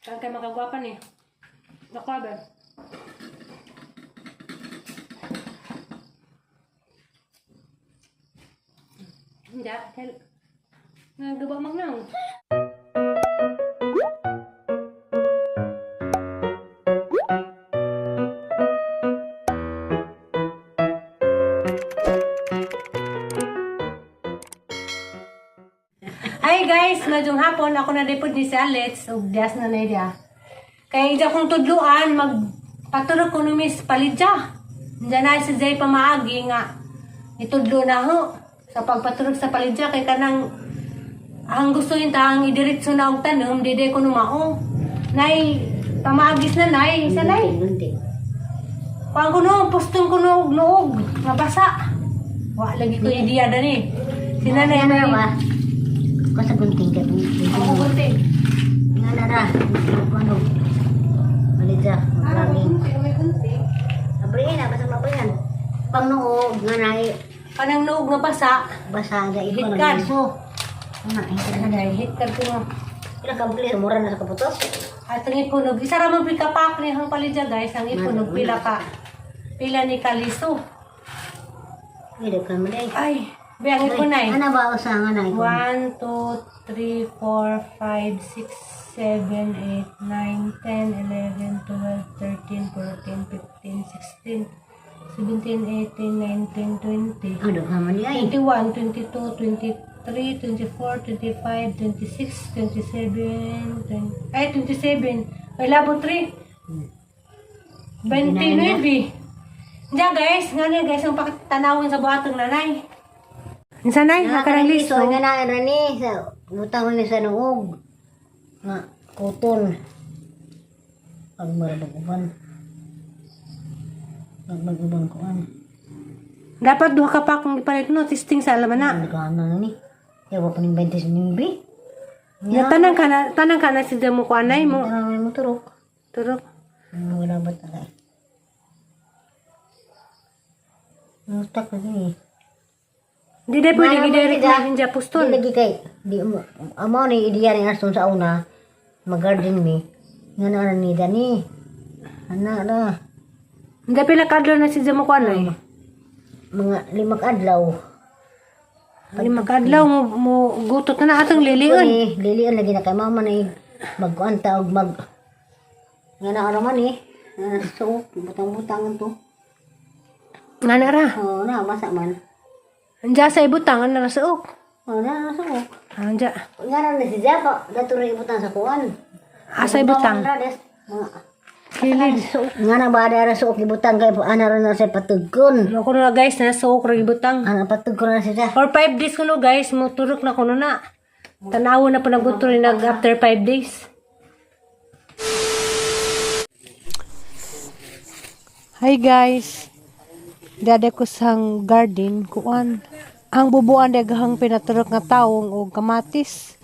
Kang kay makagwapa ni. Nakuha ba? Hindi. Nagawa magnaw. Hi guys, madyong hapon ako na repod ni si Alex ug dias na na dia. Kay ija kong tudluan mag paturok ko ni Miss Palidja. Diyan na si Jay pamaagi nga itudlo na ho sa pagpaturok sa palidja kay kanang ang gusto yung taang idiretso na og tanom dide ko numao. Nay pamaagis na nay sa nay. Gunting. Kuan ko no, postong ko no og noog, mabasa. Wa lagi ko ideya dani. Si nanay Ano may ba? Ko sa gunting kay gunting. Ako gunting. Nga na ra. Ano? Balidya, Ah, maglagi. may gunting. Abrihin na, basta mabrihan. Pang noog nga na Kanang noog nga basa. basa ga iko Hitkan. na liso. Ana, hitkan. Anay, hit ka ko nga. Pila ka bukli mura na sa kaputos. At ang ipunog, isa ra man pika pak ni hang palidya guys, ang ipunog pila ka pila ni kaliso. Hindi ka man ay. Ay, be ang ipunay. Ana ba usa nga na iko? 1 2 3 4 5 6 7 8 9 10 11 12 13 14 15 16 17 18 19 20. Ano ka man ay? 21, 22, 23, 24, 25, 26, 27, 20, ay, 27. May labo 3. 29. Diyan guys, nga na guys, ang pakitanawin sa buhatong nanay. Insa nay, nakarang liso. Nga na ra ni sa butang ni sa noog. Nga kuton. Pag maruban. Pag maguban kuan. Dapat duha ka pa kung ipalit no, testing sa alaman na. Ano ka na ni? Yawa pa ning 29. Ya, tanang ka na si mo ko anay mo. Tanang mo turok. Turok. Ano wala ba talaga? Utak lagi. Di dai pwede Mana mo gidirect nila? na hinja pustol. Di lagi kay di mo amo ni ideya ni Arson sa una mag-garden mi. Nga na ni dani. Ana ra Hindi pila kadlaw na si mo ko anay. mga 5 ka adlaw. 5 ka adlaw mo gutot na na atong lilion. Uli, lilion lagi na kay mama na magkuan ta og mag nga na ara man eh. So, butang-butang to. Nga na ra. Oh, na masa man. Anja sa ibutang ana ra sa ok. Oh, na sa ok. Anja. Nga ra ni si Japa, dato ra ibutang sa kuan. Asa ibutang? Ra des. Mga Kilid. nga na ba ra suok ibutang kay ana ra na sa patugkon. Mo kuno na guys na suok ra ibutang. Ana patugkon na siya. For 5 days kuno guys, mo turok na kuno na. Tanawo na po nagutro ni nag after 5 days. Hi guys. Dada ko sang garden kuan. Ang bubuan daghang pinaturok nga taong og kamatis.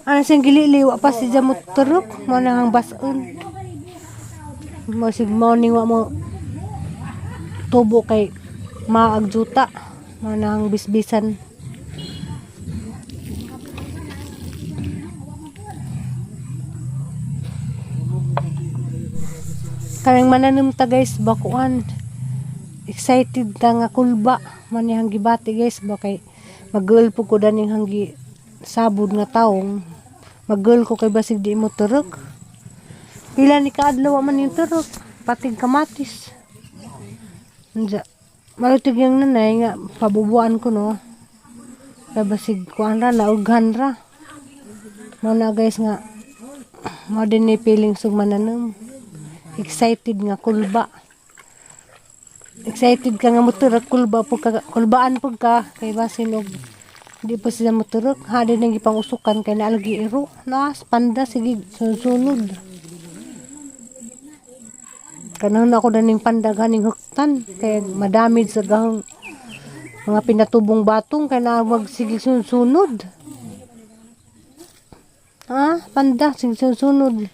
Ana siyang gilili wa pa si mo turok mo na ang bason. Mo sig morning wa mo tubo kay maagjuta mo na ang bisbisan. Karang mananom ta guys bakuan. Excited ta nga kulba man yang gibati guys ba kay magul po ko daning hanggi sabod nga taong magul ko kay basig di mo turok. Pila ni kaadlaw man yung turok patig kamatis. Unsa malutig yung nanay nga pabubuan ko no. Kay basig kuan ra naughan ra. Mao na guys nga mao din ni feeling sug mananom excited nga kulba. Excited ka nga moturok kulba po ka, kulbaan po ka kay basin og di pa sila moturok ha di nang gipang usukan kay naalagi iro naas panda sige sunod kanahon ako daning panda ganing huktan kay madamid sa gahong mga pinatubong batong kay nawag sige sunod ah panda sige sunod.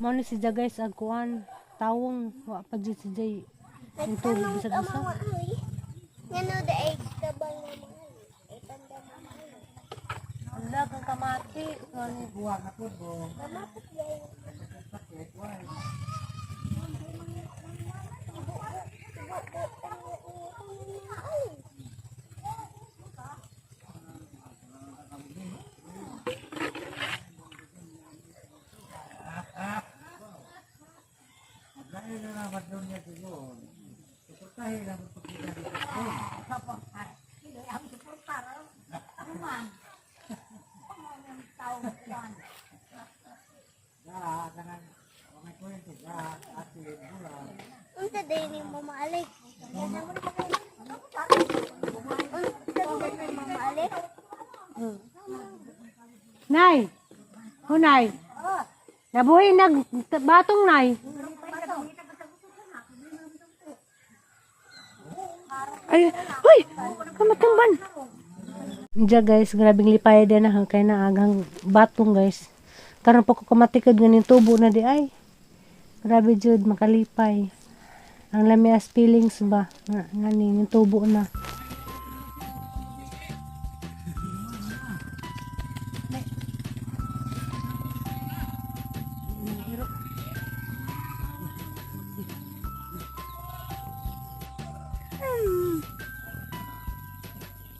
Mao ni si guys ag kuan tawong wa pa jud si Jay. Yung tubig bisag usa. Ngano da ay tabang na mga ay tanda mga. Wala kang kamati. Kamapit gay. Unsa day ni Mama Alex? Unsa day ni Mama Alex? Nay. Hunay. Nabuhi nag batong, nay. Ay, hoy! Kamatamban. Diya guys, grabing lipay din na kay na agang batong, guys. Karon pa ko kamatikod nga ning tubo na di ay. Grabe jud makalipay. Ang lami as feelings ba nga ning tubo na.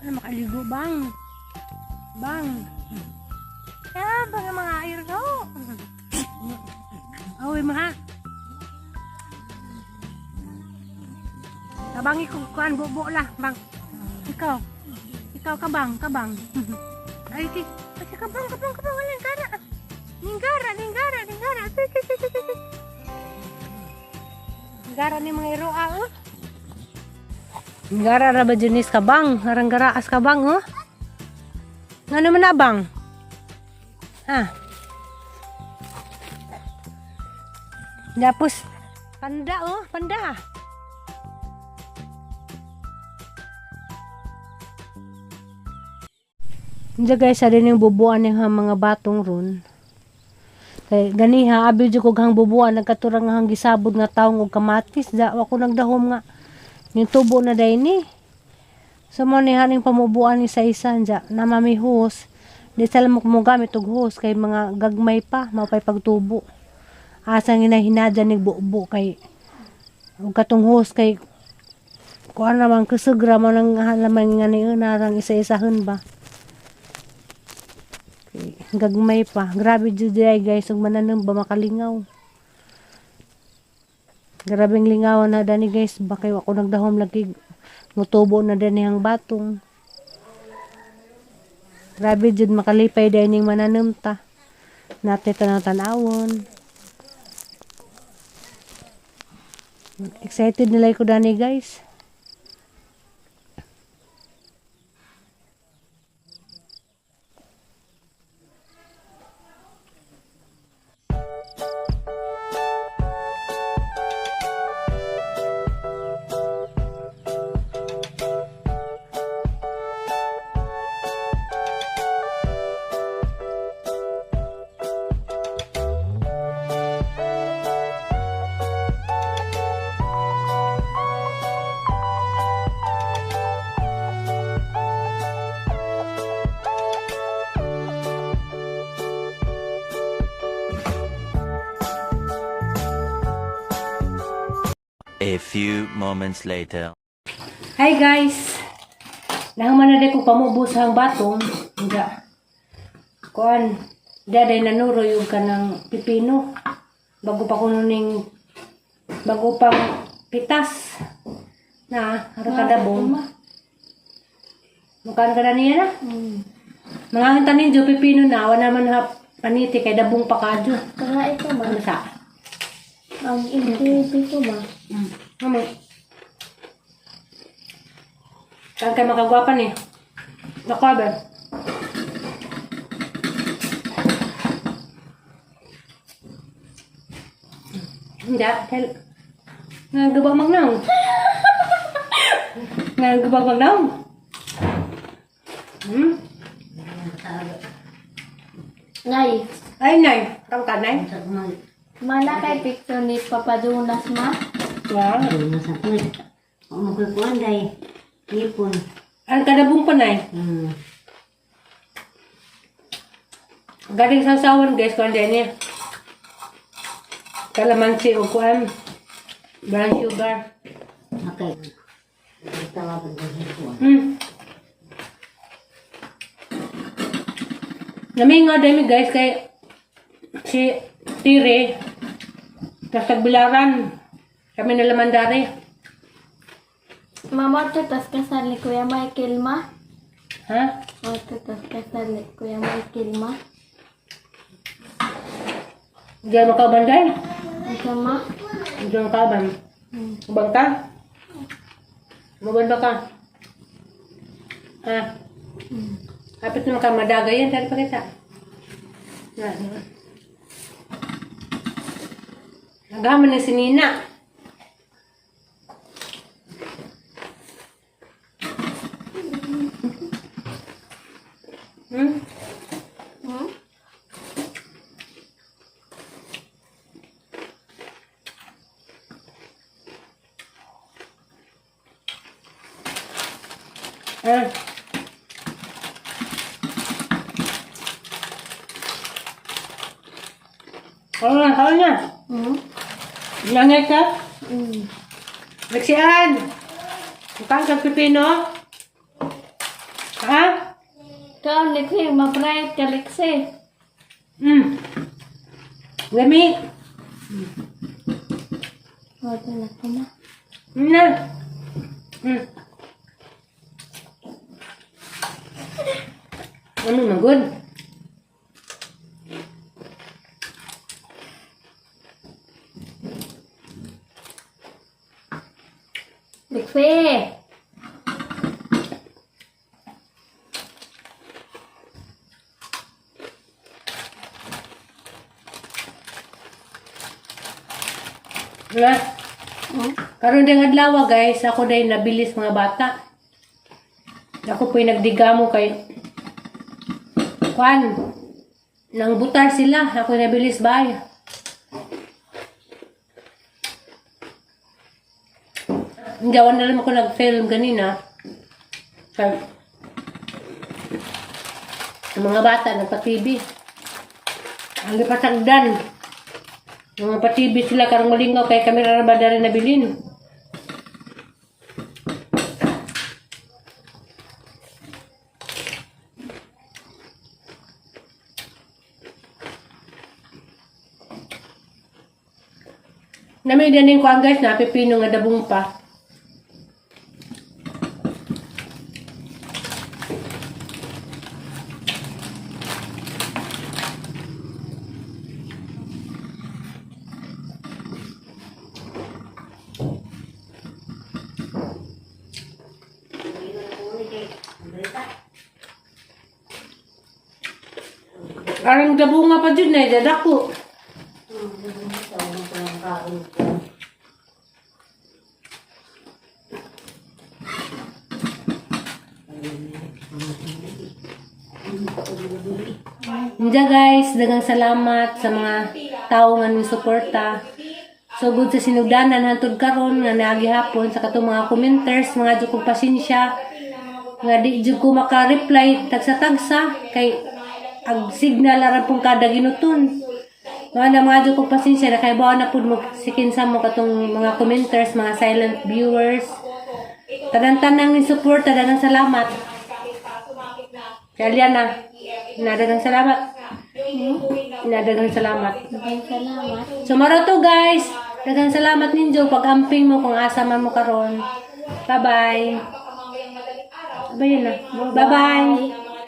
Ano makaligo bang? Bang. Ah, bang ang mga irgo. Awi maha. Tabangi ko kuan bubo lah, bang. Ikaw. Ikaw kabang, kabang. Ay, ki. Ay, kabang, kabang, kabang, walang gara. Ninggara, ninggara, ninggara. Ay, ki, ki, ki, ki, ki. Ninggara ni mga iro, ah, oh. Gara ra ba dyan is kabang? Arang garaas kabang, oh. Nga naman na, bang? Ha? Tapos, panda, oh, panda. Diyan guys, sa din yung bubuan ng mga batong ron. Kay ganiha, abi jud ko hang bubuan, nagkaturang nga hang gisabod nga taong og kamatis. Da, wa ko nagdahom nga. Yung tubo na day ni. So mo ni haning pamubuan ni sa isa dya, na mamihos. Di sa lamok mo gamit og hose kay mga gagmay pa, mapay pagtubo. Asa nga hinahinadya ni bubo kay og katong hose kay kuan naman kusugra mo nang halaman nga ni narang isa-isahon ba. Kay gagmay pa. Grabe jud ay guys, ug mananom ba makalingaw. Grabeng lingawan na dani guys, bakay ako nagdahom lagi mutubo na dani ang batong. Grabe jud makalipay dahil ning mananom ta. Nate tanaw-tanawon. Excited nila ko dani guys. A few moments later. Hi guys! Nahuman na ko pamubos ang batong. Nga. Kuan, daday nanuroy yung kanang pipino. Bago pa kuno ning bago pang pitas. Na, haro kadabong. Mukhaan ka na niya na? Mga tanin jo pipino na, wala naman ha paniti kay dabong pa kadyo. Kaya ito ba? Ano sa? Ang MTV ko ba? Ano? Saan kayo makagwapa ni? Nakuha ba? Hindi. Dahil nagabang magnaw. Nagabang magnaw. Nay, Ay, nay. Kam ka, nay? sa mga Mana kay picture ni Papa Jonas, ma? Wow. Ano sa kuy. Ang kuy kuan day. Ngipon. Ang kadabong pa na eh. Galing sa sawan guys, kuan din niya. Kalamansi o kuan. Brown sugar. Okay. Tawa pag ngipon. Namingaw dami guys kay si Tire tas tagbilaran kami nalaman dari. Mama, to tas kasal ni Kuya Michael, ma? Ha? O, to tas kasal ni Kuya Michael, ma? Diyan makauban day. Ito, ma? Diyan makauban. Ubang ka? Muban ba ka? Ha? Kapit naman ka madagay yan. Dari pa kita. Na, na. Nagaman na si Nina. Hmm? Ah. Kaon na, kaon na. Hmm? Langit ka? Hmm. Nagsian! Mukhang kang pipino? Ha? Ikaw, Lexi, ma-bright ka, Lexi. Lami. O, ito na ko, ma. Na. Ano na good? Lexi! Na. Hmm? Karon ding adlaw guys, ako day nabilis mga bata. Ako po'y nagdigamo kay Kwan. Nang butar sila, ako nabilis bay. Hindi ako na lang ako nag-film ganina. Kay ang mga bata nagpa-TV. Ang gipasagdan. Mga pa-TV sila karong malingaw kay kami ra ba dari nabilin. Nami din ko guys na pipino nga dabong pa. Arang dabunga pa dyan eh, dadako. Hindi guys, daghang salamat sa mga tao nga suporta. So good sa sinugdanan hantod karon nga naagi hapon sa katong mga commenters, mga jud kong pasensya nga di jud ko maka-reply tagsa-tagsa kay ang signal ra pong kada ginuton. Mga na mga jud kong pasensya na kay bawa na pud mo sikinsa mo katong mga commenters, mga silent viewers. Tanan-tanang ni suporta, daghang salamat. Kaya Liana, nadagang salamat. Nadagang salamat. Maraming salamat. So maro to guys. Daghang salamat ninyo pag-amping mo kung asa man mo karon. Bye-bye. Bye na. Bye-bye.